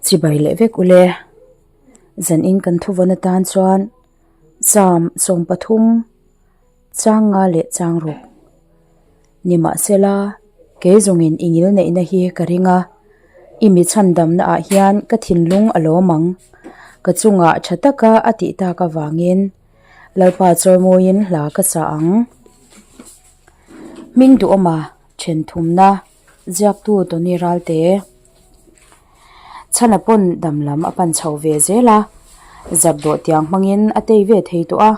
Chibai leh vek ule. Zanin kan thuvawn atan chuan Psalm 13 chang nga leh chang ruk. Nimahsela, kei zawngin i ngil neihna hi ka ring a, i mi chhandamna ah hian ka thinlung a lawm ang. Ka chungah tha taka a tih tak avangin Lalpa chawimawiin hla ka sa ang. Hming duhawma then thumna ziaktu Tony Ralte. Chhana pawn dam lam a pan chho ve zel a, zap dawh tiang hmangin a tei ve thei tawh a,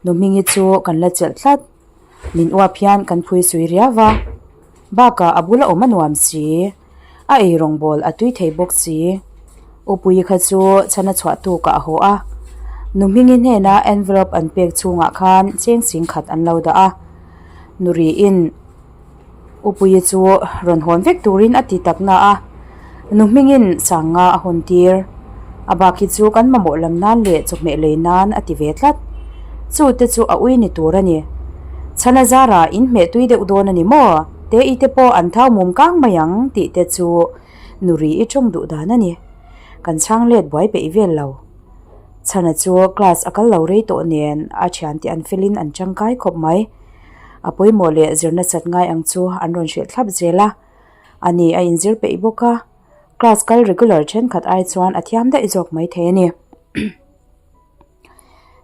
nu hmingi chu kan la chelh tlat. Min uap hian kan phui sui riau va, bakah a bula awm a nuam si, a ei rawngbawl a tui thei bawk si. Upuii kha chu chhana chhuah tukah a haw a, nu hmingi hnena envelope an pek chhungah khan cheng sing khat an lo dah a, nu riin. Upuii chu rawn hawn vek turin a ti tak na a, nu hmingin sanga a hawn tir. A bak hi chu kan mamawh lam nan leh chawhmeh lei nan a ti ve tlat. Chu te chu a ui ni tur a ni. Chhana zara in hmeh tui deuh dawn a ni maw? Te i te pawh an thau mum kang mai ang tih te chu nu ri i tawng duh dan a ni. Kan chhang let buai peih vel lo. Chhana chu class a kal lo rei tawh nen a thiante an felin an tangkai khawp mai. A pawimawh leh zirna chat ngai ang chu an rawn hrilh thlap zel a, ani a inzir peih bawk a, class kal regular thenkhat ai chuan a thiam daih zawk mai thei a ni.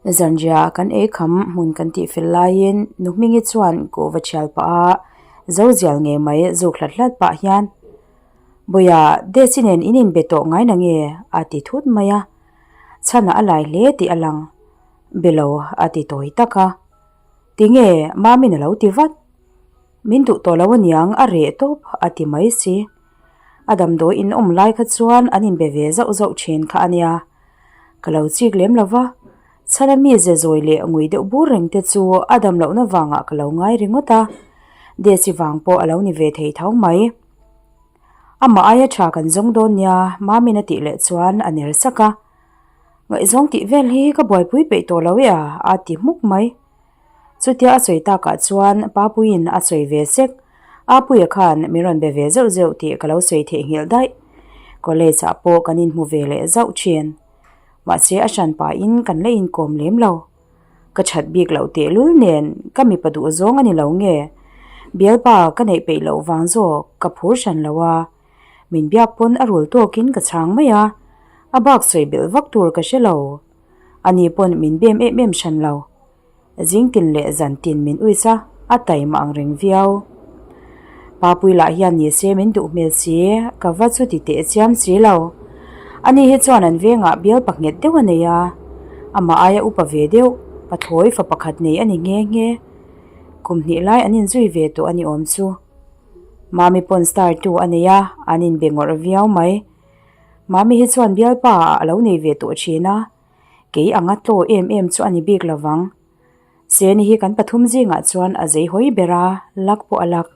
Zanriah kan ei kham hmun kan tih fel laiin nu Hmingi chuan kuhva thial pah a zo zial ngei mai zuk hlat hlat pah hian Bawia Desi nen in inbe tawh ngai na nge a ti thut mai a, chhanah a lai hle tih a lang be lo a ti tawi tak a. Tinge Mamin a lo ti vat. Min duh tawh lo aniang a reh tawp a ti mai si. A damdawi in awm lai kha chuan an inbe ve zauh zauh thin kha a nia. Ka lo chik lem lo va, chhana mi ze zawi leh ngui deuh bur reng te chu a dam lohna vangah ka lo ngai ringawt a, Desi vang pawh a lo ni ve thei tho mai. Amah aia tha kan zawng dawn nia Mamin a tih leh chuan a ner sak a. Ngaihzawng tih vel hi ka buaipui peih tawh lo e a, a ti hmuk mai. Chutia a sawi takah chuan Papuiin a sawi ve sek. Apuia khan min rawn be ve zeuh zeuh tih ka lo sawi theihnghilh daih. College ah pawh kan inhmu ve leh zauh thin. Mahse a hran pahin kan la inkawm lem lo. Ka that bik loh tehlul nen ka mipa duh zawng a ni lo nge. Bialpa ka neih peih loh vang zawk ka phur hran lo a. Min biak pawn a rul tawkin ka chhang mai a, a bak sawi belh vak tur ka hre lo. Ani pawn min bem em em hran lo. Zingtin leh zantin min uis a, a taima ang reng viau. Papui lah hian ni se min duh hmel si, ka va chu ti teh chiam si lo. Ani hi chuan an vengah bial panghet deuh a nei a, amah aia upa ve deuh, pathlawi fa pakhat nei a ni nghe nghe. Kum hnih lai an inzui ve tawh a ni awm chu. Mami pawn star tu a nei a, an inbe ngawrh viau mai. Mami hi chuan bialpa ah a lo nei ve tawh thin a, kei anga tlaw em em chu a ni bik lovang. Seni hi kan pathum zingah chuan a zei hawi ber a, lak pawh a lak.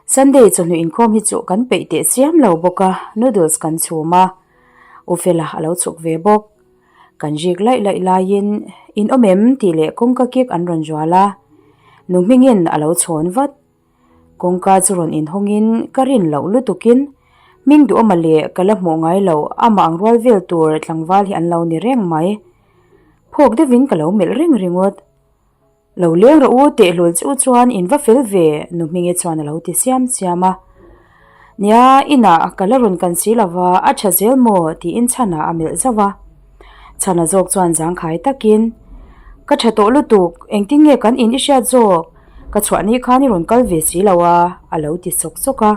Sunday chawhnu inkhawm hi chu kan peih teh chiam lo bawk a, noodles kan chhum a, U Fela a lo chhuk ve bawk. Kan rik laih laih laiin in awm em tih leh kawngka kik an rawn zual a, nu hmingin a lo chhawn vat. Kawngka chu rawn inhawngin ka rin loh lutukin hming duhawma leh ka la hmuh ngai loh amah ang rual vel tur tlangval hi an lo ni reng mai. Phawk deuhin ka lo melh reng ringawt. Lo leng rawh u tehlul chu chuan in va fel ve nu Hmingi chuan a lo ti siam siam a. Nia inah ka la rawn kan si lova a tha zel maw tiin Chhana a melh zauh a. Chhana zawk chuan zangkhai takin Ka tha tawh lutuk engtin nge kan in i hriat zawk ka chhuah ni khan i rawn kal ve si lo a a lo ti sawk sawk a.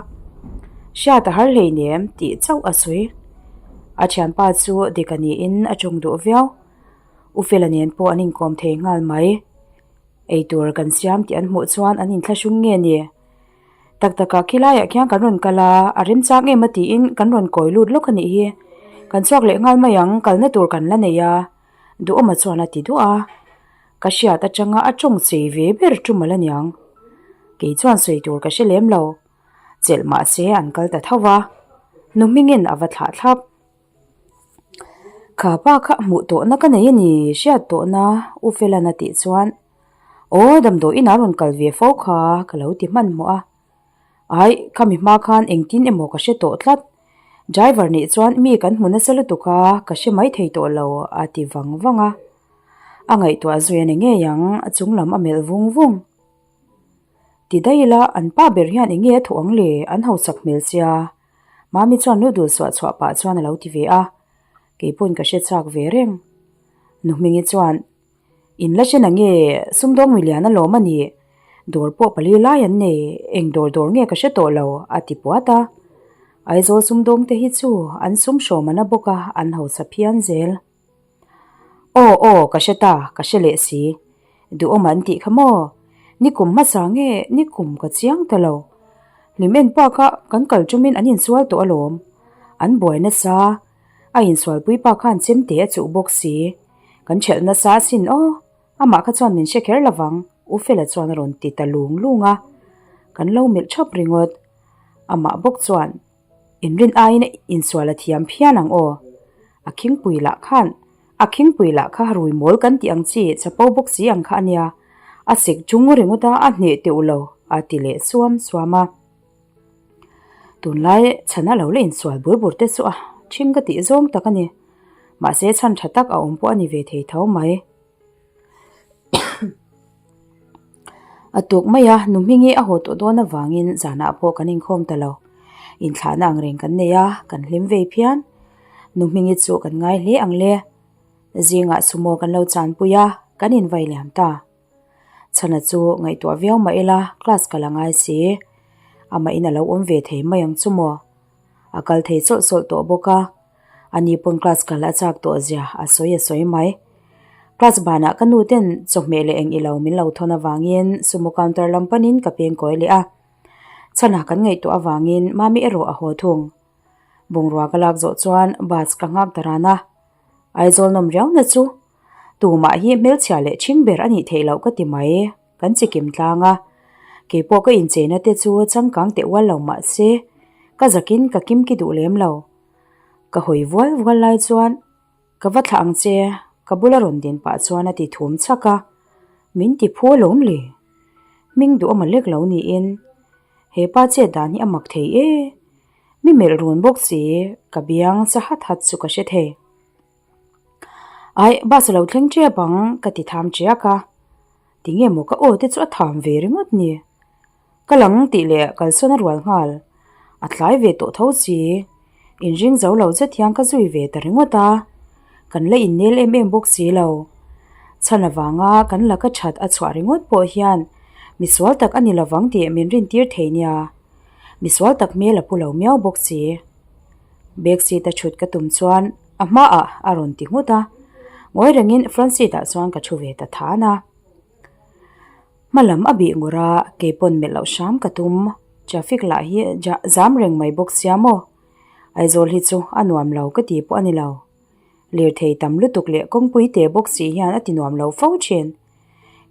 Hriat a har hleinem tih chauh a sawi. A thianpa chu dik a niin a tawng duh viau. U Fela nen pawh an inkawm thei nghal mai. Eitur kan siam tih an hmuh chuan an inthlahrung nge ni? Tak takah khilaiah khian kan rawn kal a, a remchang em a tiin kan rawn kawi lut lawk a nih hi. Kan chhuak leh nghal mai ang, kalna tur kan la nei a, Duhawma chuan a ti duah a. Ka hriat atanga a tawng chei ve ber tum a la niang. Kei chuan sawi tur ka hre lem lo. Chelh mahse an kal ta tho va, nu hmingin a va thlah thlap. Kha pa kha hmuh tawhna ka nei a ni hriat tawhna U Felan a tih chuan Aw damdawi inah rawn kal ve fo kha ka lo ti hmanhmawh a. Aih khami hma khan engtin emaw ka hre tawh tlat. Driver nih chuan mi kan hmu nasa lutuk a, ka hre mai thei tawh lo a ti vang vang a. A ngaihtuah zui a ni ngei ang, a chung lam a melh vung vung. Ti daih ila an pa ber hian eng nge a thawh ang le, an hausak hmel sia. Mami chuan noodle suah chhuah pah chuan a lo ti ve a, kei pawn ka hre chak ve reng. Nu Hmingi chuan, In la hre na nge, sumdawng milian a lawm a ni, dawr pawh pali lai an nei, eng dawr dawr nge ka hre tawh lo, a ti puat a. Aizawl sumdawng te hi chu an sum hrawm an a bawk a, an hausa phian zel. Aw aw, ka hre ta, ka hre leh si. Duhawm an tih kha maw? Nikum hmasa nge nikum ka chiang ta lo. Hlim en pak a, kan kal tumin an insual tawh alawm. An buai nasa, a insualpui pa khan chemte a chuh bawk si. Kan ṭhelh nasa asin aw, amah kha chuan min hre kher lovang, U Fela chuan a rawn ti ta lung lung a. Kan lo melh ṭhap ringawt. Amah bawk chuan. Inrin aiin insual a thiam phian ang aw. A khingpui lah khan, a khingpui lah kha rui mawl kan tih ang chi chapo bawk si ang kha a nia, a sek chung ringawt a, a hneh teuh lo, a ti leh suam suam a. Tunlai chhana lo la insual bur bur te chu a ṭhing ka tih zawng tak a ni. Mahse chhan ṭha tak a awm pawh a ni ve thei tho mai. A tuk mai a, nu hmingi a haw tawh dawn avangin zanah pawh kan inkhawm ta lo. Inthlahna ang reng kan nei a, kan hlim vei phian. Nu hmingi chu kan ngai hle ang le. Zingah sumo kan lo chanpui a, kan invai liam ta. Chhana chu ngaihtuah viau mah ila class ka la ngai si. Amahin a lo awm ve thei mai ang chu maw. A kal thei sawlh sawlh tawh bawk a, ani pawn class kal a chak tawh zia a sawi a sawi mai. Class banah ka nu ten chawhmeh leh eng ilo min lo thawn avangin sumo counter lam panin ka peng kawi leh a. Chhanah kan ngaihtuah avangin mami erawh a haw thung. Bungrua ka lak zawh chuan bus ka nghak ta ran a. Aizawl nawm riau na chu tumah hi hmelchhia leh ṭhing ber a nih theih loh ka ti mai. Kan chi kim tlang a, keipawh ka incheina te chu changkang teh ual lo mah se, ka zakin ka kim ki duh lem lo. Ka hawi vual vual lai chuan ka va thlah ang che, ka bula rawn din pah chuan a ti thum chhak a, min ti phu alawm le. Hming duh a malek lo niin, he pa chet dan hi a mak thei e. Mi melh run bawk si, ka biang sa hat hat chu ka hre thei. Aih, bus a lo thleng tep ang ka ti tham tiak a. Tinge maw ka aw te chu a tham ve ringawt ni. Ka lang tih leh kalsawn a rual nghal. A tlai ve tawh tho si. Inring zo lo zet hian ka zui ve ta ringawt a. Kan la innel em em bawk si lo. Chhan avanga kan laka that a chhuah ringawt pawh hian misual tak a ni lovang tih min rintir thei nia. Misual tak hmel a pu lo miau bawk si. Back seat a thut ka tum chuan a hmaah a rawn ti nghut a, ngawi rengin front seat ah chuan ka thu ve ta than a. Hma lam a bih ngur a, kei pawn melh loh hram ka tum, traffic lah hi zam reng mai bawk sia maw? Aizawl hi chu a nuam lo ka ti pawh a ni lo. Lirthei tam lutuk leh kawngpui te bawk si hian a ti nuam lo fo thin.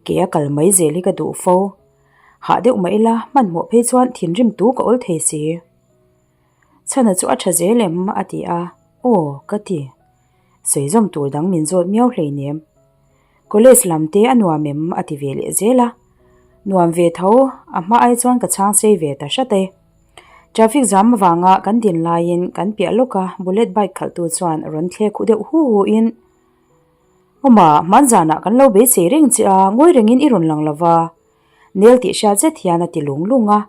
Ke a kal mai zel hi ka duh fo. Hah deuh mah ila hmanhmawh phei chuan thinrim tu ka awl thei si. Chhana chu a tha zel em? a ti a, Aw, ka ti. Sawi zawm tur dang min zawt miau hleinem. College lam te a nuam em? a ti ve leh zel a. Nuam ve tho, a hma ai chuan ka chhang sei ve ta hrat e. Traffic jam avanga kan din laiin kan piah lawk a, bullet bike khalhtu chuan rawn thlek huh deuh hu hu in, Awma, hmanzanah kan lo beisei reng che a, ngawi rengin i rawn lang lo va. Nel tih hriat zet hian a ti lung lung a.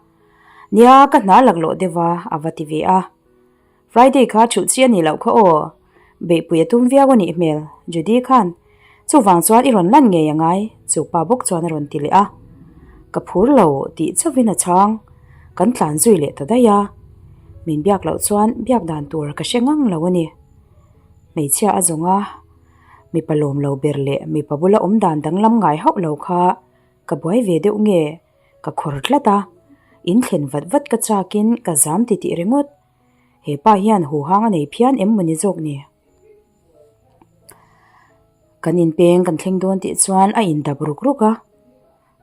Nia, ka hna laklawh deuh a, a va ti ve a. Friday kha thulh chi a nih loh kha aw. Beihpui a tum viau a nih hmel, Judy khan. Chuvang chuan i rawn lan ngei a ngai, chu pa bawk chuan a rawn ti leh a. Ka phur lo tih chauhin a chhang. Kan tlan zui leh ta daih a. Min biak loh chuan biak dan tur ka hre ngang lo a ni. Hmeichhia a zawng a, mipa lawm lo ber leh mipa bula awm dan danglam ngai hauh lo kha Ka buai ve deuh nge? Ka khawr tlat a, in thlen vat vat ka chakin ka zam ti tih ringawt. He pa hian huhang a nei phian em mawni zawk ni? Kan inpeng kan thleng dawn tih chuan a indap ruk ruk a,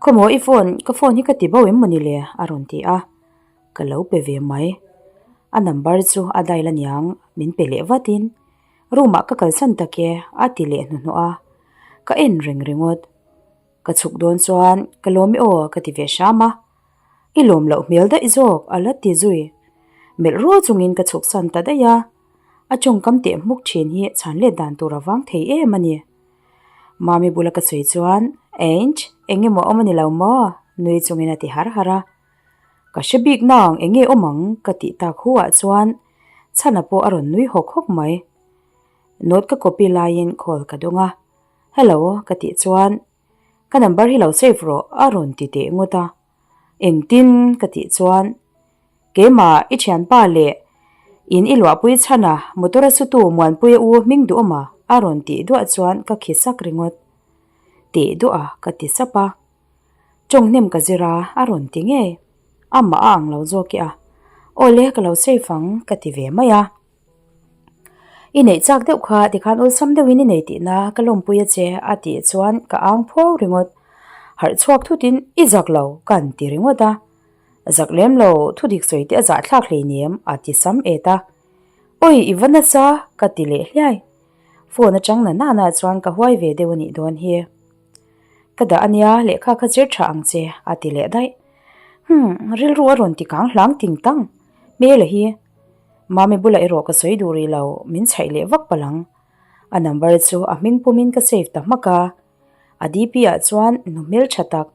Khawmaw i phone, ka phone hi ka ti bo em mawni le? a rawn ti a, ka lo pe ve mai. A number chu a dial aniang min pe leh vatin room ah ka kalsan tak e a ti leh hnuhnawh a, ka en reng ringawt. Ka chhuk dawn chuan ka lawm i aw ka ti ve hram a, i lawm loh hmel daih zawk a la ti zui. Melh rual chungin ka chhuksan ta daih a, a tawngkam teh hmuk thin hi chhan let dan tur a vang thei em a ni. Mami bula ka sawi chuan, Einch, eng emaw awm a ni lo maw? nui chungin a ti har har a. Ka hre bik nang eng nge awm ang ka tih tak hu ah chuan Chhana pawh a rawn nui hawk hawk mai. Note ka copy laiin call ka dawng a, Hello ka tih chuan Ka number hi lo save rawh a rawn ti teh ngawt a. Engtin ka tih chuan Keimah i thianpa leh in i luahpui chhana motor a sutu Muanpuia u hming duhawma a rawn tih duah chuan ka khi sak ringawt. Teh duah a ka ti sap a. Tawng hnem ka zir a, a rawn ti ngei. Amah a ang lo zawk i a. Awle ka lo save ang ka ti ve mai a. I neih chak deuh kha tikhan awlsam deuhin i nei tihna ka lawmpui a che a tih chuan ka ang phuau ringawt. Harh chhuak thutin i zak lo ka han ti ringawt a. Zak lem lo thu dik sawi te a zahthlak hleinem a ti sam et a. Awi i va nasa ka ti leh hliai. Phone atang na nana chuan ka huai ve deuh a nih dawn hi. Ka dah ania lehkha kha zir tha ang che a ti leh daih. Humm rilru a rawn ti kang hlang ting tang. Hmela hi. Mami bulah erawh ka sawi duh rih lo, min chhaih leh vak palh ang. A number chu a hming pumin ka save ta hmak a. A DP ah chuan nu hmel tha tak,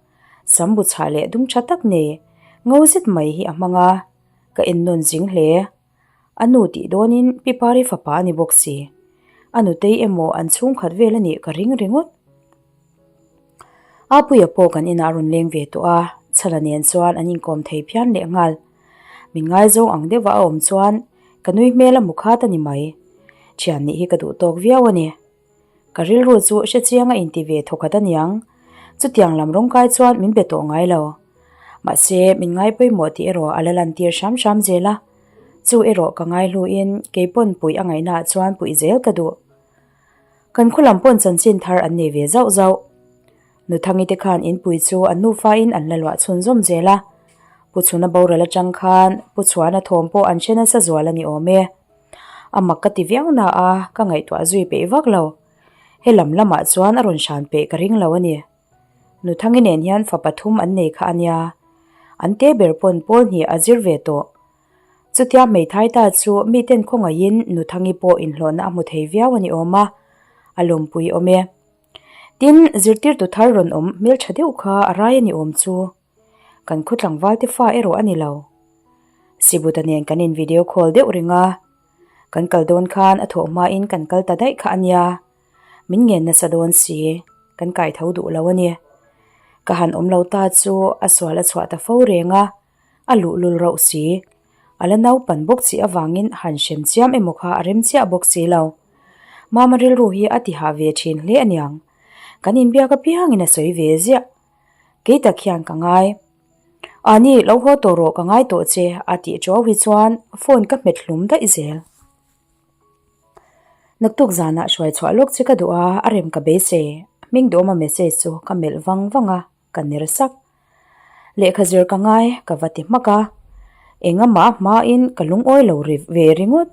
sam bu chhah leh dum tha tak nei, ngo zet mai hi a hmang a, ka en nawn zing hle. A nu tih dawnin Pi Pari fapa a ni bawk si. A nutei emaw an chhungkhat vel a nih ka ring ringawt. Apuia pawh kan inah a rawn leng ve tawh a, Chhala nen chuan an inkawm thei phian leh nghal. Min ngaizawng ang deuhva a awm chuan ka nui hmel a hmu khat a ni mai. Thian nih hi ka duh tawk viau a ni. Ka rilru chu hre chiang a inti ve thawkhat a niang. Chutiang lam rawngkai chuan min be tawh ngai lo. Mahse, min ngai pawimawh tih erawh a la lantir hram hram zel a. Chu erawh ka ngai hluin keipawn puih a ngaihnaah chuan puih zel ka duh. Kan khaw lam pawn chanchin thar an nei ve zauh zauh. Nuthangi te khan inpui chu an nufain an la luah chhunzawm zel a. Pu Chhuna boral atang khan Pu Chhuana thawm pawh an hre nasa zual a ni awm e. A mak ka ti viau na a, ka ngaihtuah zui peih vak lo. He lam lamah chuan a rawn hran peih ka ring lo a ni. Nuthangi nen hian fa pathum an nei kha a nia. An te ber pawn pawl hnih a zir ve tawh. Chutia hmeithai ta chu miten khawngaihin Nuthangi pawh inhlawhna a hmu thei viau a ni awm a, a lawmpui awm e. Tin, zirtirtu thar rawn awm hmeltha deuh kha a rai a ni awm chu. Kan khaw tlangvalte fa erawh a ni lo. Sibuta nen kan in video call deuh reng a, kan kal dawn khan a thawh hmain kan kal ta daih kha a nia. Min ngen nasa dawn si, kan kai tho duh lo a ni. Ka han awm lo ta chu a sual a chhuah ta fo reng a. A luhlul rauh si. A la naupan bawk chi avangin han hrem chiam emaw kha a rem chiah bawk si lo. Mama rilru hi a ti hah ve thin hle aniang. Kan inbiak apiangin a sawi ve ziah. Kei tak hian ka ngai. Ani, lo haw tawh rawh ka ngai tawh che a tih ṭuau hi chuan phone ka hmet hlum daih zel. Naktuk zanah hruai chhuah lawk che ka duh a, a rem ka beisei. Hming duhawma message chu ka melh vang vang a. Ka ner sak. Lehkha zir ka ngai ka va ti hmak a, engamaha hmain ka lungawi lo ri ve ringawt.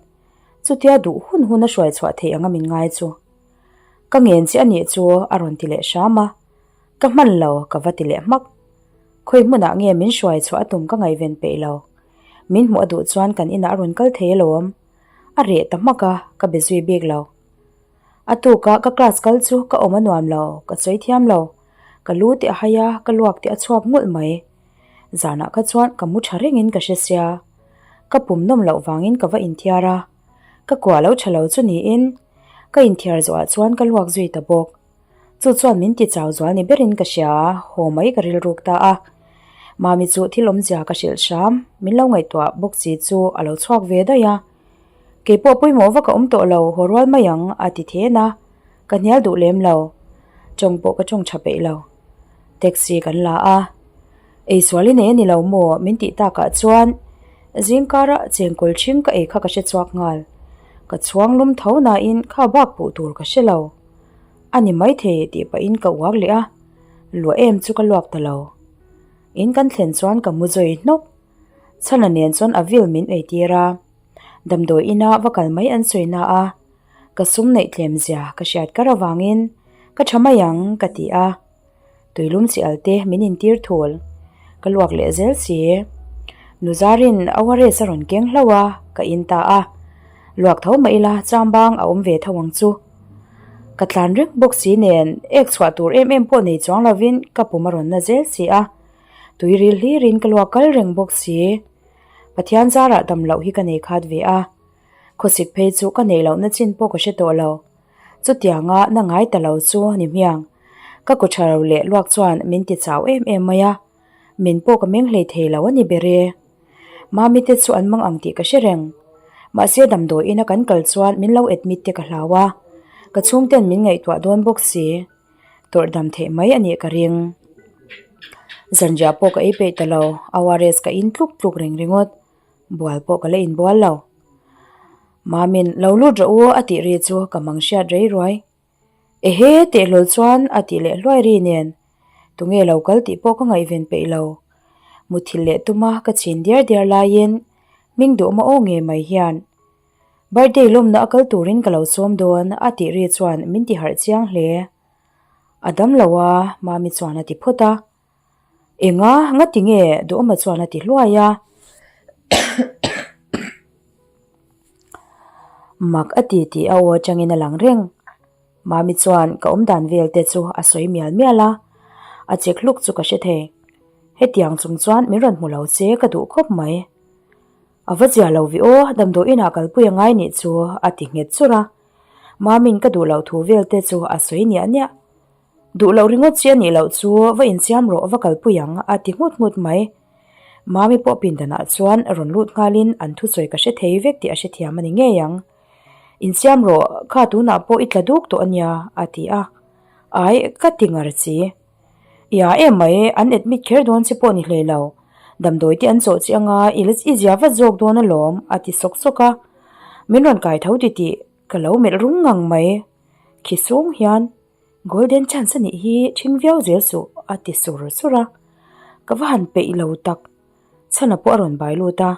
Chutia duh hun hun a hruai chhuah theih anga min ngai chu. Ka ngen che a nih chu a rawn ti leh hram a, ka hman lo ka va ti leh hmak. Khawi hmunah nge min hruai chhuah a tum ka ngaihven peih lo. Min hmuh a duh chuan kan inah a rawn kal thei alawm. A reh ta hmak a, ka be zui bik lo. A tuka ka class kal chu ka awm a nuam lo, ka sawi thiam lo. Ka lu te a hai a, ka luak te a chhuak ngulh mai. Zanah kha chuan ka mu tha rengin ka hre sia. Ka pum nawm loh vangin ka va inthiar a, ka kua lo tha lo chu niin ka inthiar zawhah chuan ka luak zui ta bawk. Chu chuan min ti chau zual ni berin ka hria a, haw mai ka rilruk ta a. Mami chu thil awmzia ka hrilh hram, min lo ngaihtuah bawk si chu a lo chhuak ve daih a. Kei pawh pawimawh vak a awm tawh lo, haw rual mai ang a ti then a, ka hnial duh lem lo. Tawng pawh ka tawng tha peih lo. Taxi kan la a, ei sual i nei a ni lo maw min tih takah chuan zingkara chengkawl ṭhing ka ei kha ka hre chhuak nghal. Ka chhuang lum tho nain kha bak puh tur ka hre lo. A ni maithei tih pahin ka uak leh a, luah em chu ka luak ta lo. In kan thlen chuan ka mu zawi hnawk. Chhana nen chuan a vil min ei tir a, damdawi ina va kal mai an sawi na a, ka sum neih tlem zia ka hriat kar avangin ka tha mai ang ka ti a, tuilum chi al te min intir thul, ka luak leh zel si. Nu Zarin ORS a rawn keng hlauh a, ka in ta a. Luak tho mah ila chambang a awm ve tho ang chu. Ka tlan reng bawk si nen ek chhuah tur em em pawh nei chuang lovin ka pum a rawn na zel si a. Tui ril hlirin ka luak kal reng bawk si. Pathian zarah dam loh hi ka nei khat ve a. Khawsik phei chu ka neih lohna chin pawh ka hre tawh lo. Chutianga na ngai ta lo chu ni hmiang. Ka kaw tha lo leh luak chuan min ti chau em em mai a. Min pawh ka meng hlei thei lo a ni ber e. Mami te chu an mang ang tih ka hre reng. Mahse damdawi ina kan kal chuan min lo admit te ka hlau a. Ka chhungten min ngaihtuah dawn bawk si. Tawrh dam theih mai a nih ka ring. Zanriah pawh ka ei peih ta lo, ORS ka in tluk tluk reng ringawt. Bual pawh ka la inbual lo. Mamin, Lo lut rawh u a tih ri chu ka mang hriat rei ruai. Ehe teh hlawl chuan a tih leh hluai ri nen tunge lo kal tih pawh ka ngaihven peih lo. Muthilh leh tuma ka chhin diar diar laiin hming duhma aw ngei mai hian Birthday lawmna a kal turin ka lo sawm dawn a tih ri chuan min ti harh chiang hle. A dam lo a, Mami chuan a ti phawt a. Enga ngati nge Duhawma chuan a ti hluai a. Mak a ti tih a aw atangin a lang reng. Mami chuan ka awmdan vel te chu a sawi mial mial a, a chek hluk chu ka hre thei. Hetiang chung chuan min rawn hmu lo che ka duh khawp mai. A va zia lo vi aw, damdawi inah kalpui a ngai nih chu a ti nghet churh a. Mami'n ka duh loh thu vel te chu a sawi niah niah. Duh loh ringawt chi a nih loh chu va insiam rawh va kalpui ang a ti nghut nghut mai. Mami pawh pindanah chuan rawn lut nghalin an thusawi ka hre thei vek tih a hrethiam a ni ngei ang. Insiam rawh, kha tunah pawh i tla duk tawh a nia a ti a. Ai, ka ti ngar chi. Ia em mai, an admit kher dawn che pawh ni hlei lo. Damdawi te an chawh chi anga i la i zia vat zawk dawn alawm a ti sawk sawk a. Min rawn kai tho titih ka lo melh rum ngang mai. Khi sung hian Golden chance a nih hi ṭhing viau zel suh a ti sur sur a. Ka va han peih lo tak. Chhana pawh a rawn bai lut a.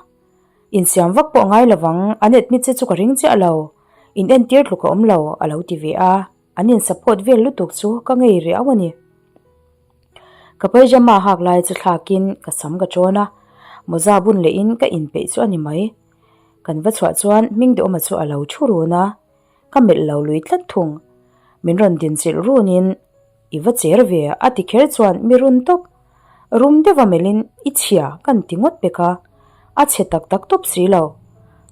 Insiam vak pawh a ngai lovang, an admit che chu ka ring chiah lo. In entir tluk a awm lo a lo ti ve a. An in support vel lutuk chu ka ngei riau a ni. Ka pyjama hak lai chu thlakin ka sam ka ṭawn a, mawza bun lehin ka inpeih chu a ni mai. Kan va chhuah chuan hming duhawma chu a lo thu run a. Ka melh lo lui tlat thung. Min rawn din chilh runin, I va cher ve a ti kher chuan mi run tawp. Rum deuha melhin i chhia kan ti ngawt pek a, a chhe tak tak tawp si lo.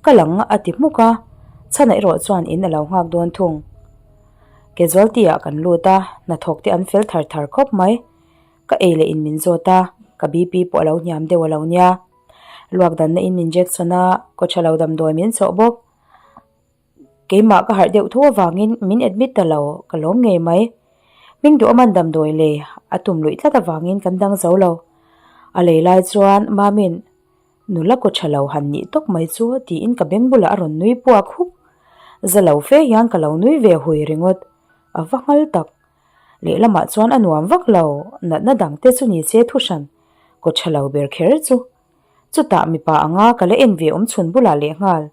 Ka lang a ti hmuk a, chhana erawh chuan in a lo nghak dawn thung. Casualty ah kan lut a, hnathawk te an fel thar thar khawp mai. Ka ei leh in min zawt a, ka BP pawh a lo hniam deuh a lo nia. Luak danna in min jection a, kawthalo damdawi min chawh bawk. Keimah ka harh deuh tho avangin min admit ta lo, ka lawm ngei mai. Hming duhawman damdawi lei a tum luih tlat avangin kan dang zo lo. A lei lai chuan Mami'n nula kaw tha lo han nih tawk mai chu tiin ka beng bulah a rawn nui puak huk. Za lo fe hian ka lo nui ve hui ringawt. A va nghal tak. Lehlamah chuan a nuam vak lo, natna dangte chu ni se thuhran kaw tha lo ber kher chu. Chutah mipa anga ka la en ve awm chhun bulah lehnghal.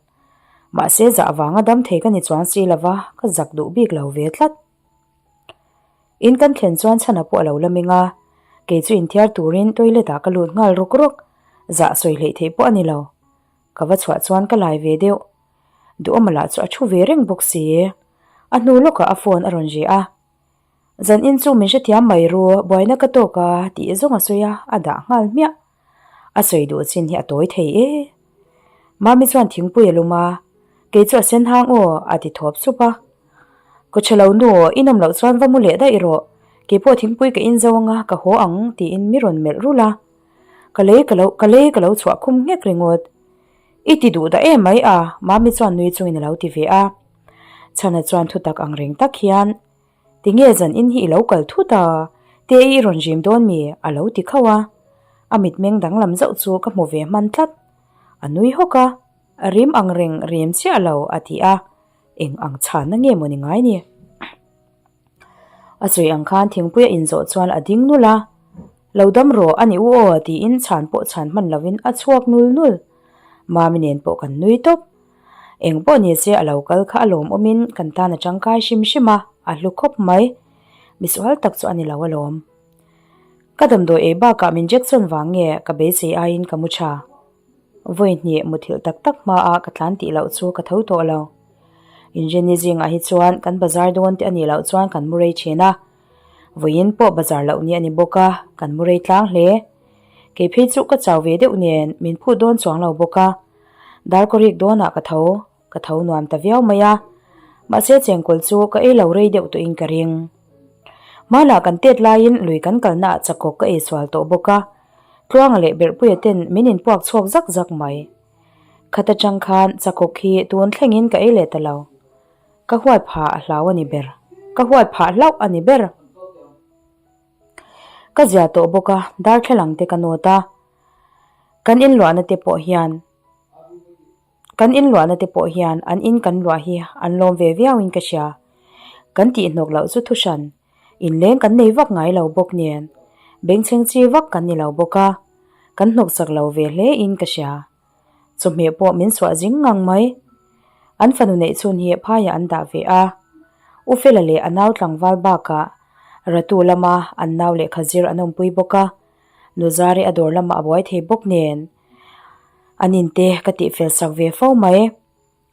Mahse zah vanga dam thei ka ni chuang si lova, ka zak duh bik lo ve tlat. In kan thlen chuan chhana pawh a lo la meng a, kei chu inthiar turin toilet ah ka lut nghal rawk rawk, zah sawi hleih theih pawh a ni lo. Ka va chhuah chuan ka lai ve deuh. Duhawma lah chu a thu ve reng bawk si. A hnu lawkah a phone a rawn ri a. Zan in chu min hrethiam mai ru, buaina ka tawk a tih zawng a sawi a, a dah nghal hmiah. A sawi duh chin hi a tawi thei e. Mami chuan thingpui a lum a, Kei chu a sen hang aw, a ti thawp sup a. Kawchhe lo nu, i nawm loh chuan va mu leh daih rawh. Kei pawh thingpui ka in zo anga ka haw ang, tiin mi rawn melh rulh a. Ka lei ka lo, ka lei ka lo chhuah khum nghek ringawt. I ti duh dah em mai a, Mami chuan nui chungin a lo ti ve a. Chhana chuan thutak ang reng tak hian, Tinge zan in hi i lo kal thut a, te i rawn zim dawn mi? a lo ti khauh a. A mitmeng danglam zauh chu ka hmu ve hman tlat. A nui hawk a, Rim ang reng rem chiah lo a ti a, eng ang chhanna nge maw ni ngai ni? A sawi ang khan thingpui a inzawh chuan a ding nul a, Lo dam rawh a ni u aw tiin chhan pawh chhan hman lovin a chhuak nul nul. Mami nen pawh kan nui tawp. Eng pawh ni se a lo kal kha a lawmawmin kan tan a tangkai hrim hrim a, a hlu khawp mai. Misual tak chu a ni lo alawm. Ka damdawi ei bakah min Jackson vang nge ka beisei aiin ka mu tha. Vawi hnih muthilh tak tak hmaah ka tlan tih loh chu ka tho tawh lo. Inrinni zingah hi chuan kan bazar dawn te a nih loh chuan kan mu rei thin a. Vawiin pawh bazar loh ni a ni bawk a, kan mu rei tlang hle. Kei phei chu ka chau ve deuh nen min phut dawn chuang lo bawk a. Darkawrik dawnah ka tho. Ka tho nuam ta viau mai a, mahse chengkawl chu ka ei lo rei deuh tawhin ka ring. Hmanah kan tet laiin lui kan kalna ah chakawk ka ei sual tawh bawk a, Tluanga leh Berhpuia ten min inpuak chhuak zak zak mai. Khat atang khan chakawk hi tun thlengin ka ei leh ta lo. Ka huat phah a hlau a ni ber. Ka huat phah hlauh a ni ber. Ka zia tawh bawk a, darthlalang te ka nawt a. Kan inluahna te pawh hian. Kan in luahna te pawh hian an in kan luah hi an lawm ve viau in ka hria. Kan tih hnawk loh chu thu hran. Inleng kan nei vak ngai lo bawk nen. Bengchheng chi vak kan ni lo bawk a. Kan hnawk chak lo ve hle in ka hria. Chawhmeh pawh min suah zing ngang mai. An fanu neih chhun hi phaiah an dah ve a. U Fela leh a nau tlangval bakah Ratu lama an nau lehkha zir an awmpui bawk a. Nuzari a dawr lamah a buai thei bawk nen. An in te ka tih fel sak ve fo mai.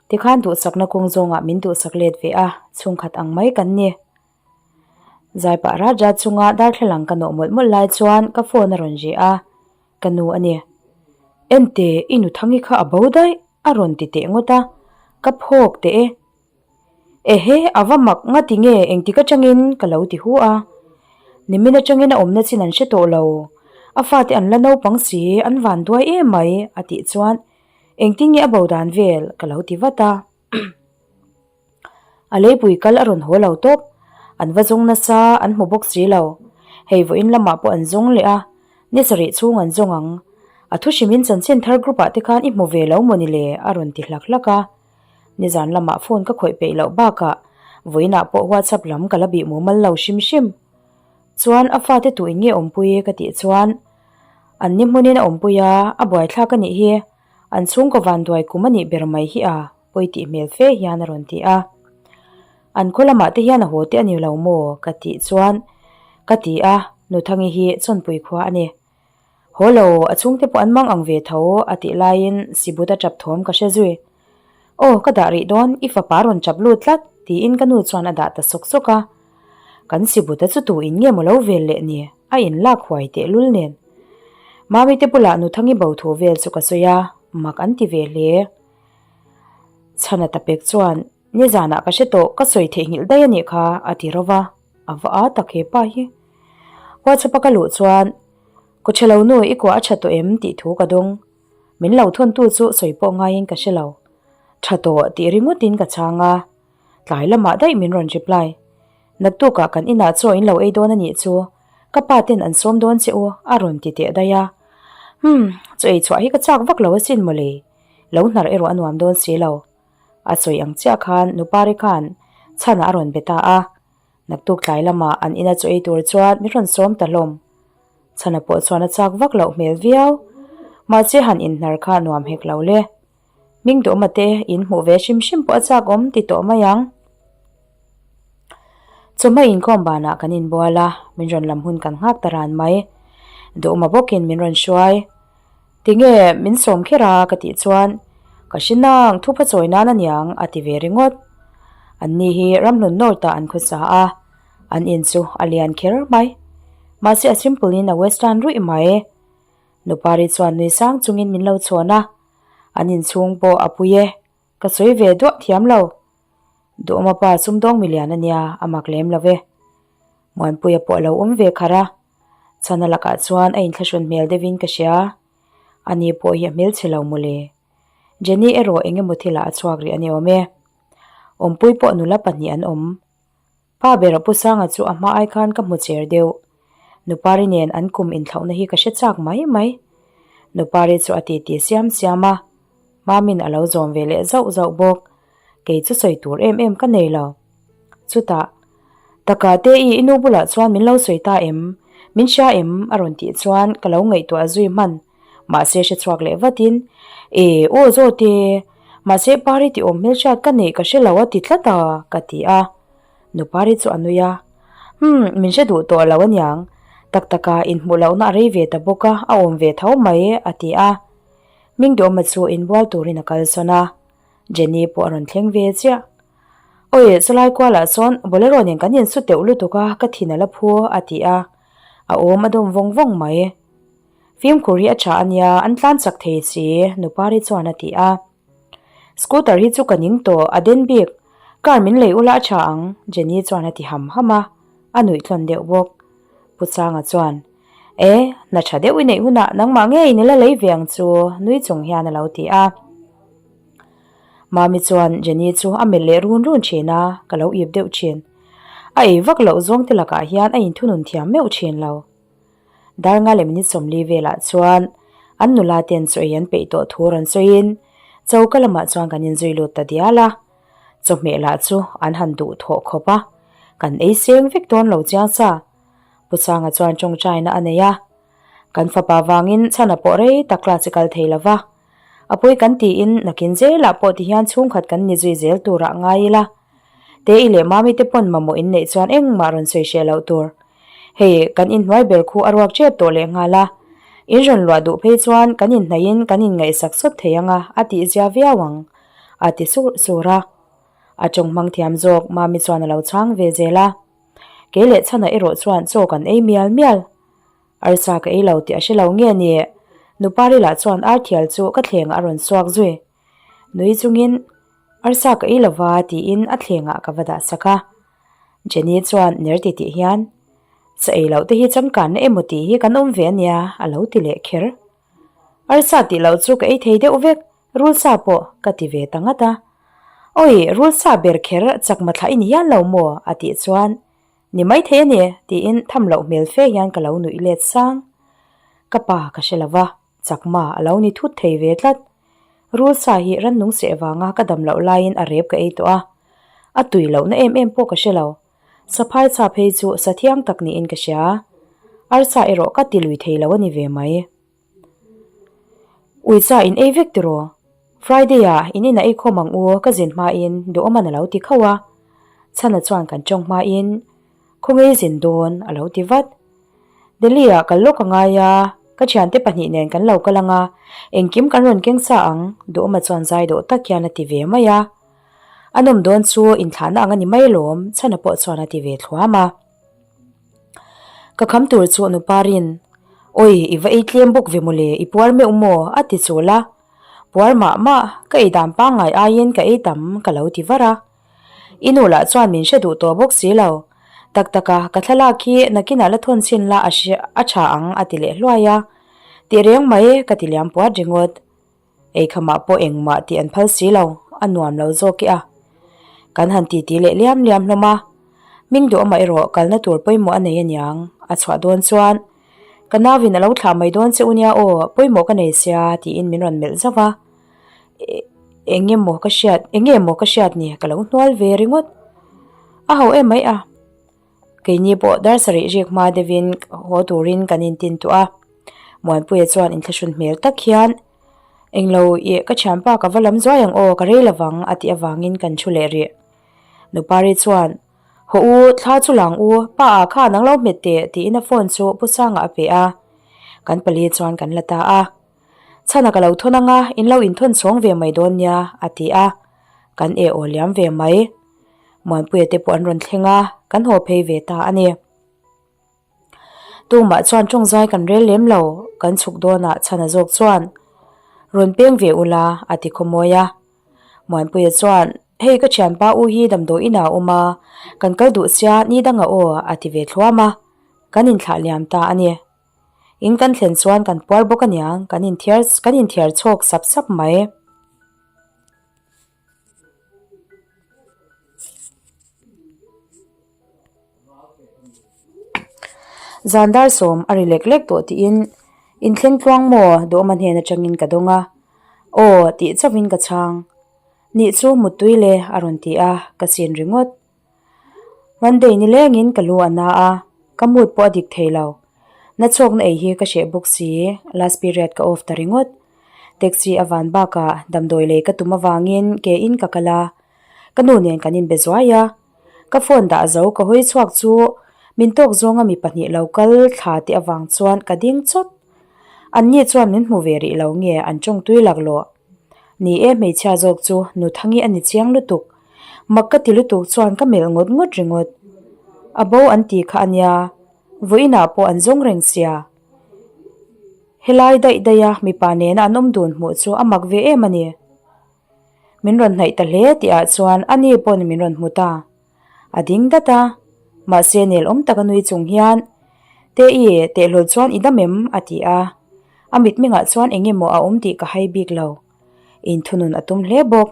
Tikhan duhsakna kawng zawngah min duhsak let ve a, chhungkhat ang mai kan ni. Zaipah rat rat chunga darthlalang ka nawh mawlh mawlh lai chuan ka phone a rawn ri a, ka nu a ni. Ente, i nu Thangi kha a bo daih, a rawn ti teh ngawt a, ka phawk teh e. Ehe, a va mak nga ti nge engtik atangin ka lo ti hu a. Nimin atangin a awmna chin an hre tawh lo. A fate an la naupang si, an van duai em mai, a tih chuan engtin nge a bo dan vel ka lo ti vat a. A leipui kal a rawn haw lo tawp. An va zawng nasa, an hmu bawk si lo. Hei vawiin lamah pawh an zawng leh a, ni sarih chhung an zawng ang. A thu hrimin chanchin thar group ah te khan i hmu ve lo maw ni le? a rawn ti hlak hlak a. Nizan lamah phone ka khawih peih loh bakah vawiinah pawh WhatsApp lam ka la bih mumal lo hrim hrim. Chuan a fate tu in nge awmpui ka tih chuan an ni hmunin a awmpui a, a buaithlak a nih hi, an chhungkaw vanduai kum a nih ber mai hi a, pawi tih hmel fe hian a rawn ti a. An khaw lamah te hian a haw te a ni lo maw ka tih chuan ka ti a, Nuthangi hi chawnpui khua a ni. Haw lo, a chhungte pawh an mang ang ve tho, a tih laiin Sibuta tap thawm ka hre zui. Aw, ka dah rih dawn, i fapa rawn tap lut tlat, tiin ka nu chuan a dah ta sawk sawk a. Kan Sibuta chu tu in nge maw lo vel leh ni, a in lak huai teh lul nen. Mami te bulah Nuthangi bo thu vel chu ka sawi a, mak an ti ve hle. Chhana tapek chuan, Nizanah ka hre tawh, ka sawi theihnghilh daih a nih kha, a ti ro va. A va a tak he pa hi. WhatsApp a ka luh chuan, Kaw tha lo nu, i kuah a tha tawh em? tih thu ka dawng. Min lo thawn tu chu sawi pawh ngaiin ka hre lo. Tha tawh tih ringawtin ka chhang a. Tlai lamah daih min rawn reply. Naktukah kan inah chaw in lo ei dawn a nih chu. Ka pa ten an sawm dawn che u, a rawn ti teh daih a. Humm, chaw ei chhuah hi ka chak vak lo asin mawle. Lo hnar erawh a nuam dawn si lo. A sawi ang chiah khan Nupari khan chhanah a rawn be ta a. Naktuk tlai lamah an ina chaw ei tur chuan min rawn sawm ta hlawm. Chhana pawh chuan a chak vak loh hmel viau. Mahse han inhnar kha nuam hek lo le. Hming duhawma te in hmuh ve hrim hrim pawh a chak awm ti tawh mai ang. Chawhma inkhawm banah kan inbual a, min rawn lam hun kan nghak ta ran mai. Duhawma bawkin min rawn hruai. Tinge min sawm kher a ka tih chuan ka hre nang thupha chawi nan aniang a ti ve ringawt. An ni hi ramhlun north ah an khawsa a, an in chu a lian kher mai. Mahse a simple in a western ruih mai. Nupari chuan nui sang chungin min lo chhawn a, an inchhung pawh a pui e, ka sawi ve duah thiam lo. Duhawma pa sumdawng milian ania a mak lem lo ve. Muanpuia pawh a lo awm ve kharh a. Chhana lakah chuan a inthlahrun hmel deuhin ka hria. Ani pawh hi a hmelchhe lo mawle. Jenny erawh eng emaw thilah a chhuak rih a ni awm e. Awmpui pawh nula pahnih an awm. Pa ber a Pu Sanga chu a hma ai khan ka hmu cher deuh. Nupari nen an kum inthlauhna hi ka hre chak mai mai. Nupari chu a titi siam siam a. Mamin a lo zawm ve leh zauh zauh bawk. Kei chu sawi tur em em ka nei lo. Chutah, Taka te i i nu bulah chuan min lo sawi ta em? Min hria em? a rawn tih chuan ka lo ngaihtuah zui hman. Mahse hre chhuak leh vatin, E, aw Zawte, mahse Pari ti awm hmelhriat ka neih ka hre lo a ti tlat a, ka ti a. Nu Pari chu a nui a, Humm, min hre duh tawh lo aniang. Tak taka inhmuh lohna a rei ve ta bawk a, a awm ve tho mai, a ti a. Hmingduhawma chu inbual turin a kal sawn a, Jenny pawh a rawn thleng ve chiah. Awi, chulai kualah sawn Bolero nen kan insu teuh lutuk a, ka thin a la phu, a ti a, a awm a dawm vawng vawng mai. Fimkhur hi a tha a nia, an tlan chak thei si, Nupari chuan a ti a. Scooter hi chu ka ning tawh, a den bik. Car min lei ula a tha ang, Jenny chuan a ti ham ham a, a nuih tlawn deuh bawk. Pu Changa chuan, E, hna tha deuh i neih hunah nangmah ngeiin i la lei ve ang chu, nui chung hian a lo ti a. Mami chuan Jenny chu a melh leh run run thin a, ka lo ip deuh thin. A ei vak loh zawng te lakah hian a inthunun thiam meuh thin lo. Darnga leh minute 40 velah chuan an nula ten chaw ei an peih tawh thu rawn sawiin choka lamah chuan kan inzui lut ta dial a. Chawhmeh lah chu an han duh thawh khawp a, kan ei seng vek dawn lo chiang sa. Pu Changa chuan tawngtaina a nei a, Kan fapa vangin chhana pawh rei tak class i kal thei lo va, a pawi kan tiin nakin zelah pawh tihian chhungkhat kan ni zui zel turah ngai ila. Te-i leh Mami te pawn mamawh in neih chuan engmah rawn sawi hreh loh tur. Hei, kan inhnuai ber khu a ruak tep tawh leh nghal a, in rawn luah duh phei chuan kan inhnaihin kan inngaihsak sawt thei ang a, a tihzia viau ang, a ti sur sur a. A tawng hmang thiam zawk Mami chuan a lo chhang ve zel a. Kei leh chhana erawh chuan chaw kan ei mial mial. Arsa ka ei lo tih a hre lo nge ni? Nupari lah chuan arthial chu ka thlengah a rawn suak zui. Nui chungin, Arsa ka ei lova tiin a thlengah ka va dah sak a. Jenny chuan ner ti tih hian, Sa ei loh te hi changkanna emaw tih hi kan awm ve a nia a lo ti leh kher. Arsa tih loh chu ka ei thei deuh vek, rulsa pawh ka ti ve ta ngat a. Awi, rulsa ber kher chakma thlah i ni hian lo maw? a tih chuan, Ni maithei a ni tiin tham loh hmel fe hian ka lo nuih let sang. Ka pa ka hre lo va. Chakma a lo ni thut thei ve tlat. Rulsa hi rannung seh vanga ka dam loh laiin a rep ka ei tawh a. A tui lohna em em pawh ka hre lo. Saphai chha phei chu sa thiang tak niin ka hria. Arsa erawh ka ti lui thei lo a ni ve mai. Uicha in ei vek tiraw? Friday ah in inah ei khawm ang u ka zin hmain duhawman a lo ti khauh a. Chhana chuan kan tawng hmain Khawngei zin dawn a lo ti vat. Delhi ah kal lawk a ngai a, ka thiante pahnih nen kan lo kal ang a, engkim kan rawn keng sa ang, Duhawma chuan zai dawh tak hian a ti ve mai a. A nawm dawn chu inthlahna ang a ni mai alawm, Chhana pawh chuan a ti ve thluam a. Ka kham tur chu Nuparin, Awi, i va ei tlem bawk ve mawle, i puar meuh maw? a ti chul a. Puar mah mah, ka ei dan pangngai aiin ka ei tam, ka lo ti var a. I nu lah chuan min hre duh tawh bawk si lo. Tak tak a, ka thlalak hi nakinah la thawn chhin la a hre a tha ang a ti leh hluai a. Tih reng mai ka ti liam puat ringawt. Eikhamah pawh engmah tih an phal si lo, a nuam lo zawk i a. Kan han titi leh liam liam hlawm a. Hming duh amah erawh kalna tur pawimawh a nei aniang, a chhuah dawn chuan ka nauin a lo thlah mai dawn che u nia aw, pawimawh ka nei sia tiin min rawn melh zauh a. Eng emaw ka hriat eng nge maw ka hriat ni ka lo hnual ve ringawt a ho em mai a keini pawh dar sarih rik hma deuhin haw turin kan intin tawh a Muanpuia chuan inthlahrun hmel tak hian englo ih ka thianpa ka va lam zuai ang aw ka rei lovang a tih avangin kan thu leh rih Nupari chuan haw u thla chu lang u pa ah khan ang lo hmet teh tiin a phone chu Pu Sanga a pe a kan pali chuan kan la ta a. Chhana ka lo thawn anga in lo inthawn chhawng ve mai dawn nia a ti a, kan eh aw liam ve mai. Muanpuia te pawh an rawn thleng a, kan haw phei ve ta a ni. Tumah chuan tawngzai kan rel lem lo, kan chhuk dawnah Chhana zawk chuan rawn peng ve ula a ti khawmawi a. Muanpuia chuan hei ka thianpa u hi damdawi inah a awm a, kan kal duh sia ni dangah aw a ti ve thluam a, kan inthlah liam ta a ni. In kan thlen chuan kan puar bawk aniang, kan inthiar kan inthiar chhawk sap sap mai. Zan dar sawm a ri lek lek tawh tiin inthleng tluang maw Duhawma hnen atangin ka dawng a, aw tih chauhin ka chhang. Nih chu muttui le a rawn ti a, ka chin ringawt. Monday ni lengin ka lu a na a, ka mood pawh a dik thei lo. Na chhawkna ei hi ka hreh bawk si, last period ka off ta ringawt. Taxi a van bakah damdawi lei ka tum avangin ke in ka kal a, ka nu nen kan inbe zuai a. Ka phone dah zo ka hawi chhuak chu min tawk zawnga mi pahnih lo kal thla tih avang chuan ka ding chawt. Anni chuan min hmu ve rih lo nge an tawngtui laklawh. Ni e hmeichhia zawk chu Nuthangi a ni chiang lutuk. Mak ka ti lutuk chuan ka melh ngawt ngawt ringawt. A bo an ti kha a nia, vawiinah pawh an zawng reng sia. Helai daih daiha mipa nena an awm dun hmuh chu a mak ve em a ni. Min rawn hnaih ta hle tihah chuan a ni pawn min rawn hmu ta. A ding dat a, mahse nel awm taka nui chung hian, Te-i, tehlawl chuan i dam em? a ti a. A mitmengah chuan eng emaw a awm tih ka hai bik lo. Inthunun a tum hle bawk.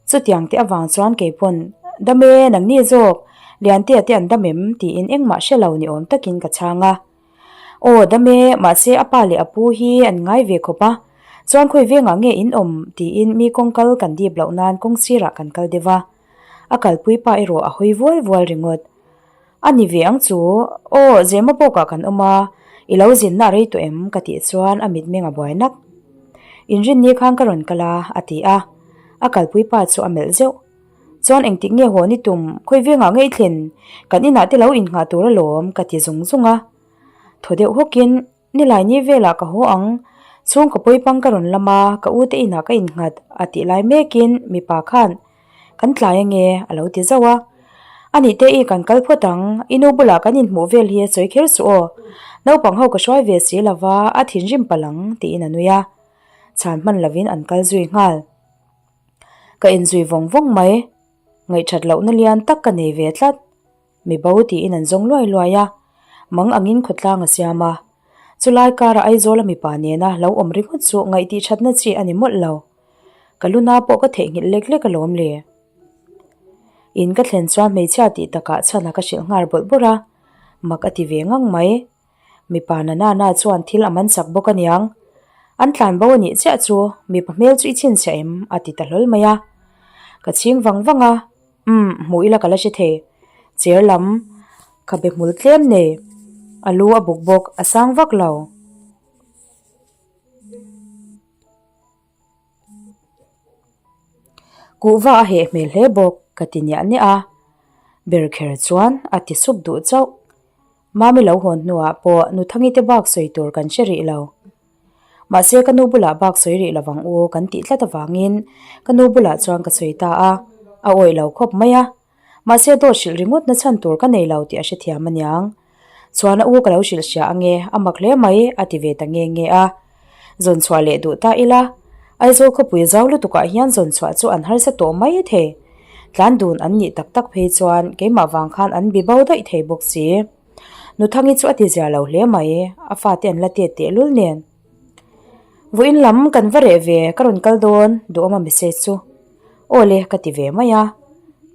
Chutiang te avang chuan kei pawn, Dam e, nangni zawk, Liantea te an dam em? tiin engmah hre lo ni awm takin ka chhang a. Aw, dam e, mahse a pa leh a pu hi an ngai ve khawp a, chuan khawi vengah nge in awm? tiin mi kawng kal kan dip loh nan kawng sirah kan kal deuh a. A kalpui pa erawh a hawi vual vual ringawt. A ni ve ang chu, aw, Zema bawkah kan awm a, i lo zinna a rei tawh em? ka tih chuan a mitmeng a buai nak. Inrinni khan ka rawn kal a, a ti a. A kalpui pa chu a melh zeuh. Chuan engtik nge haw ni tum, khawi vengah nge i thlen? Kan inah te lo innghah tur alawm, ka ti zung zung a. Thaw deuh hawkin, Nilai ni velah ka haw ang, chhung ka pawipang ka rawn lam a, ka u te inah ka innghat, a tih lai mekin mipa khan, Kan tlai ange, a lo ti zauh a. A nih te i kan kal phawt ang, i nu bulah kan inhmuh vel hi a sawi kher suh aw, naupang ho ka hruai ve si lova, a thinrim palh ang, tiin a nui a. Chhan hman lovin an kal zui nghal. Ka inzui vawng vawng mai. Ngaihthat lohna lian tak ka nei ve tlat. Mi bo tiin an zawng luai luai a, mang angin khawtlang a siam a. Chulai kara Aizawla mipa nena lo awm ringawt chu ngaihtih thatna chi a ni mawlh lo. Ka luna pawh ka theihnghilh lek lek alawm le. In ka thlen chuan hmeichhia tih takah chhana ka hrilh nghal bawlh bawrh a, mak a ti ve ngang mai. Mipa na na na chuan thil a man chak bawk aniang. An tlan bo a nih chiah chu mipa hmel chu i chhinchhiah em? a ti ta hlawl mai a. Ka chhing vang vang a, umm hmuh ila ka la hre thei. Chair lam ka be hmul tlem nei. A lu a buk bawk, a sang vak lo. Kuhva a heh hmel hle bawk ka ti niah niah a, ber kher chuan a ti sup duh chauh. Mami lo hawn hnuah pawh Nuthangi te bak sawi tur kan hre rih lo. Mahse ka nu bulah bak sawi rih lovang u kan tih tlat avangin ka nu bulah chuan ka sawi ta a, a awih lo khawp mai a. Mahse dawt hrilh ringawt na chhan tur ka nei lo tih a hrethiam aniang. Chuan a u ka lo hrilh hria ange, a mak hle mai a ti ve ta nge nge a. Zawn chhuah leh duh ta ila, Aizawl khawpui zau lutukah hian zawn chhuah chu an harsa tawh mai thei. Tlan dun an nih tak tak phei chuan keimah vang khan an bi bo daih thei bawk si. Nuthangi chu a ti zia lo hle mai, a fate an la tet tehlul nen. Vawiin lam kan va reh ve, ka rawn kal dawn, duhawma message chu. Aw le, ka ti ve mai a.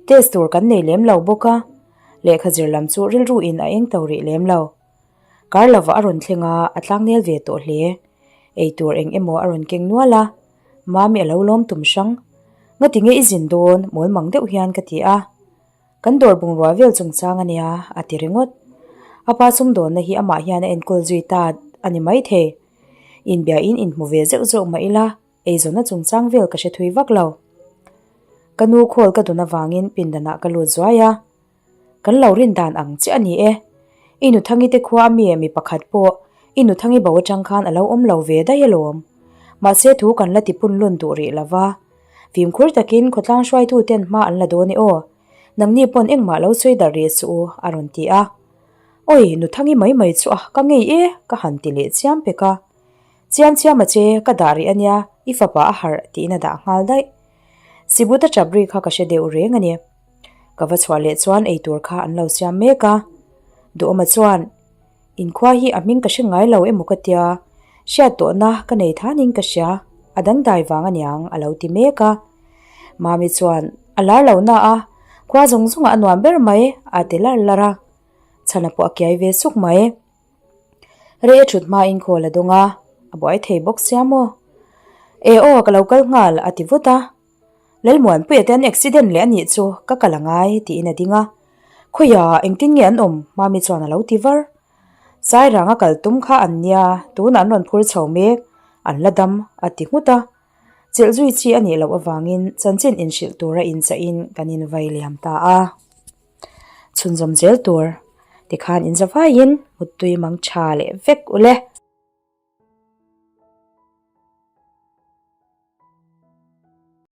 Test tur kan nei lem lo bawk a, lehkha zir lam chu rilru in a eng to rih lem lo. Kar lova a rawn thleng a, a tlangnel ve tawh hle. Ei tur eng emaw a rawn keng nual a, Mami a lo lawm tum hrang. Ngati nge i zin dawn, mawl mang deuh hian ka ti a. Kan dawr bungrua vel chungchang a nia, a ti ringawt. A pa sumdawnna hi amah hian a enkawl zui ta a ni maithei. Inbiain inhmu ve zeuh zeuh mah ila, eizawnna chungchang vel ka hre thui vak lo. Ka nu khawl ka dun avangin pindanah ka lut zuai a. Kan lo rin dan ang chiah a ni e. I Nuthangi te khua a mi mi pakhat pawh i Nuthangi bo atang khan a lo awm lo ve daih alawm. Mahse thu kan la ti pun lun duh rih lo va. Fimkhur takin khawtlang hruaitu ten hma an la dawn e aw. Nangni pawn engmah lo sawi darh rih suh u a rawn ti a. Awi Nuthangi mai mai chu a ka ngei e ka han ti leh chiam pek a. Chiam chiam a che ka dah rih a nia i fapa a harh tiin a dah nghal daih. Sibuta chap ri kha ka hre deuh reng a ni. Ka va chhuah leh chuan eitur kha an lo siam mek a. Duhawma chuan, Inkhua hi a hming ka hre ngai lo emaw ka tia, hriat tawhna ka nei thanin ka hria, a dangdai vang aniang a lo ti mek a. Mami chuan, A lar lo na a, khua zawng zawngah a nuam ber mai a ti lar lar a. Chhana pawh a kiai ve suk mai. Rei a thut hmain khawl a dawng a, a buai thei bawk sia maw? E aw ka lo kal nghal a ti vut a. Lalmuanpuia te an accident leh a nih chu ka kal a ngai tiin a ding a. Khawiah engtin nge an awm? Mami chuan a lo ti var. Sairanga kal tum kha an nia, tunah an rawn phur chho mek, an la dam a ti nghut a. Chelh zui chi a nih loh avangin chanchin inhrilh tura inchahin kan invai liam ta a. Chhunzawm zel tur tikhan inzavaiin muttui mang tha leh vek ule.